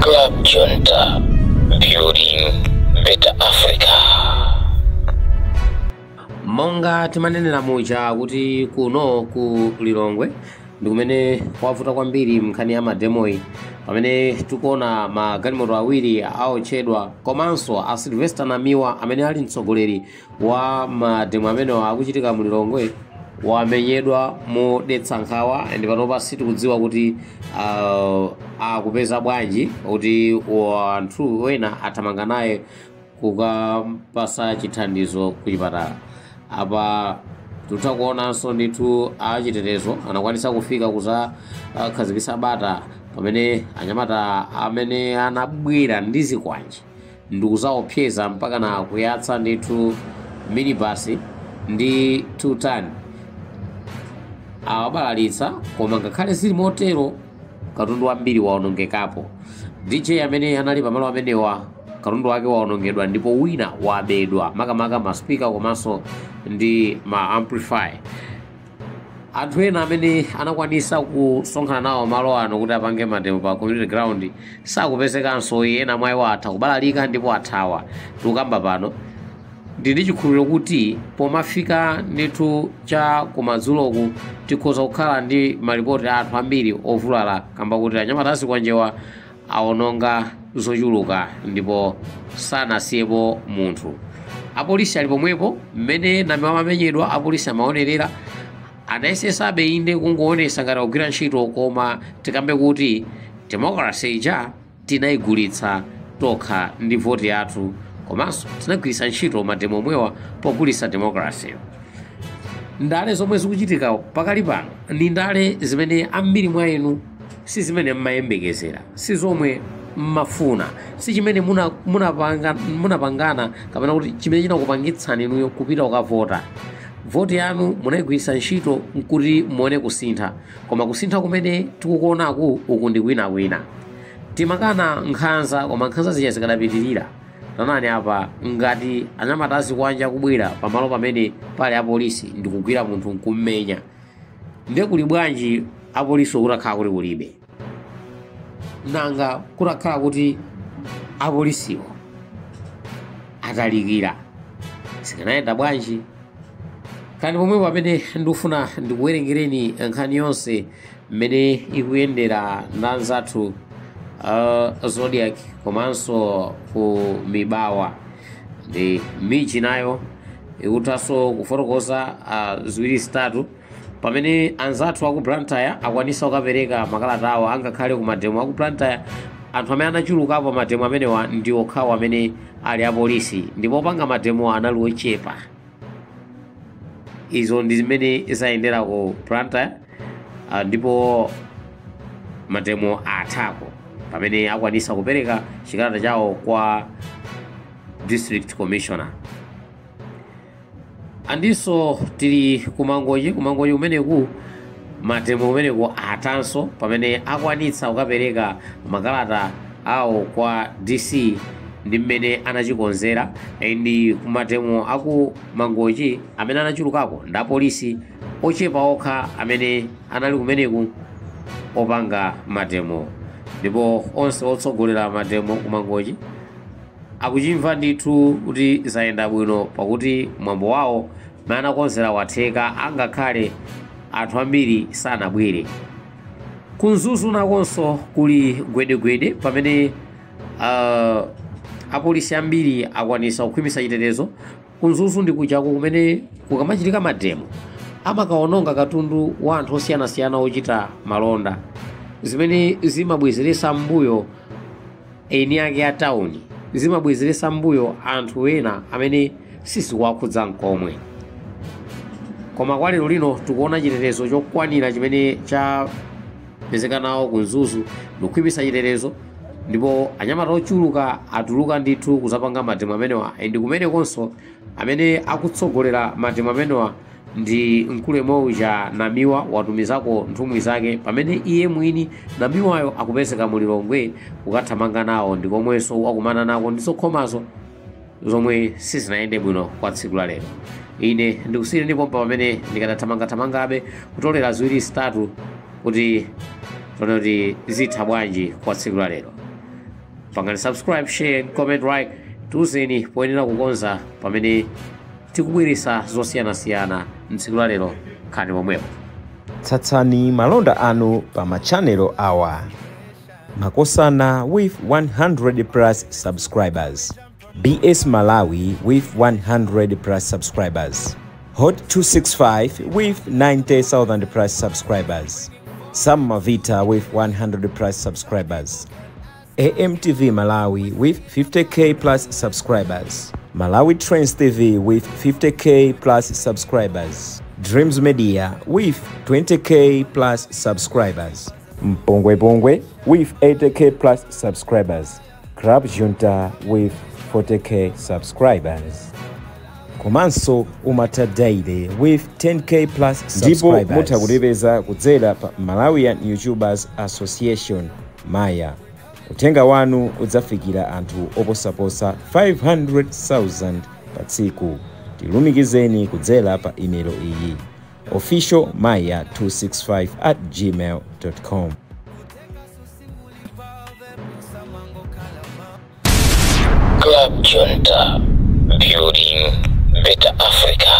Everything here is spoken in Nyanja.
Club Junta, building better Africa. Monga timanenera muja kuti kuno ku Lilongwe ndi kumene kwavuta kwambiri nkhani ya mademoyi, pamene tikuona magalimoto awiri aotchedwa, komanso a Sylvester Namiwa amene ali mtsogoleri wa mademo amenewa akuchitika mu Lilongwe wamenyedwa modetsa nkhawa, ndi panopa sitikudziwa kuti akupeza bwanji, kuti anthu ena athamanga naye kukapasa chithandizo kuchipatala. Apa tikutha kuonanso ndithu achitetezo anakwanisa kufika kuza khazikitsa bata, pamene anyamata amene anabwera ndi zikwanje ndikuzaopseza mpaka na kuyatsa ndithu minibus ndi 2 ton, awabalalitsa. Koma ngakhale zili motero, katundu wambiri waonongekapo. DJ amene anali pamalo amenewa katundu wake waonongedwa, ndipo wina wabedwa, makamaka ma speaker komanso ndi ma amplifier. Anthu ena amene anakwanisa kusonkhana nawo malo ano kuti apange mademo pa community ground sakupezekanso. Ena mwa iwo atha kubalalika ndipo athawa. Tikukamba pano, ndili ndi chikhulupiriro kuti pomafika ndithu cha kumadzuloku tikhoza kukhala ndi malipoti a anthu ambiri ovulala, kamba kuti anyamata azikwanjewa awononga zochuluka ndipo sanasiyepo munthu. Apolisi ali pomwepo. Mmene Namiwa amamenyedwa, apolisi amaonerera. Anayesesabe inde kungoonesa ngati akugwira ntchito, koma tikambe kuti democracy ija tinayigulitsa tokha ndi voti yathu, komanso tinagwiritsa ntchito mademo omwewa pogulitsa democracy. Ndale zomwe zikuchitika pakali pano ndi ndale zimene ambiri mwa inu si zimene mmayembekezera, si zomwe mmafuna, si chimene munapangana kapena kuti chimene chinakupangitsani inuyo kupita kukavota. Voti yanu munayigwiritsa ntchito nkuti muone kusintha, koma kusintha kumene tikukuonaku uku ndi kwinakwina. Timakana nkhanza, koma nkhanza zija zikadapitirira. Tanani apa, ngati anyamata azikwanja kubwera pamalo pamene pali apolisi ndikugwira munthu nkummenya, ndiye kuli bwanji apolisi kutakhala kuti kulibe? Nanga kutakhala kuti apolisiwo atalikira, zikanayenda bwanji? Kani pomwepo pamene ndikufuna ndikuwerengereni nkhani yonse mmene ikuyendera ndi anzathu Zodiac, komanso ku Mibawa ndi miji nayo ikuthanso kufotokoza ziwiri zitatu, pamene anzathu aku Blantyre akwanisa kukapereka makalata awo. Angakhale ku mademo aku Blantyre anthu amene anachulukapo mademo amenewa ndi okhawo amene ali apolisi, ndipo opanga mademo anali ochepa. Izo ndi zimene zayendera ku Blantyre, ndipo mademo athako pamene akwanisa kupereka chikalata chawo kwa district commissioner. Andinso tili kumangochi. Kumangochi kumeneku mademo kumeneku athanso pamene akwanitsa kukapereka makalata awo kwa DC ndi mmene anachikonzera. Ndi kumademo aku Mangochi amene anachulukako ndi apolisi ochepa okha amene anali kumeneku opanga mademo, ndipo onse otsogolera mademo kumangochi akuchimva ndithu kuti zayenda bwino, pakuti mwambo wawo mmene anakonzera watheka, angakhale anthu ambiri sanabwere. Kumzuzu nakonso kuli gwedegwede, pamene apolisi ambiri akwanisa kukhwimitsa chitetezo. Kumzuzu ndi kuchako kumene kukamachitika mademo amakaononga katundu wa anthu osiyanasiyana ochita malonda, zimene zimabwezeretsa mbuyo eni ake a tawuni, zimabwezeretsa mbuyo anthu ena amene sizikuwakhudza nkomwe. Koma kwa lero lino tikuona chitetezo chokwanira chimene chapezeka nawo ku Mzuzu ndikukhwimitsa chitetezo, ndipo anyamata ochuluka atuluka ndithu kuzapanga mademo amenewa. Ndi kumenekonso amene akutsogolera mademo amenewa ndi mkulu yemwe uja Namiwa, watumizako nthumwi zake, pamene iye mwini Namiwayo akupezeka mu Lilongwe kukathamanga nawo, ndi komwenso wakumana nako ndi zokhomazo zomwe sizinayende bwino kwa tsiku la lero. Ine ndikusiyire ndipo pamene ndikadathamangathamangabe kutolera ziwiri zitatu kuti tione kuti zitha bwanji kwa tsiku la lero. Pangani subscribe, share, comment, like. Tiuzeni poyenera kukonza pamene tikubweresa zosiyanasiyana mtsiku la lero. Khani pomwepo. Tsatsani malonda anu pa machanelo awa: Makosana with 100 plus subscribers, BS Malawi with 100 plus subscribers, Hot 265 with 90,000 plus subscribers, Sam Mavita with 100 plus subscribers, AMTV Malawi with 50K plus subscribers, Malawi Trends TV with 50K plus subscribers, Dreams Media with 20K plus subscribers, Mpongwe Pongwe with 80K plus subscribers, Club Junta with 40K subscribers, komanso Umata Daily with 10K plus subscribers. Ndipo mutha kutipeza kudzera pa Malawian YouTubers Association, Maya. Uthenga wanu udzafikira anthu oposaposa 500,000 pa tsiku. Tilumikizeni kudzera pa imelo iyi: officialmaya265@gmail.com. Club Junta, building better Africa.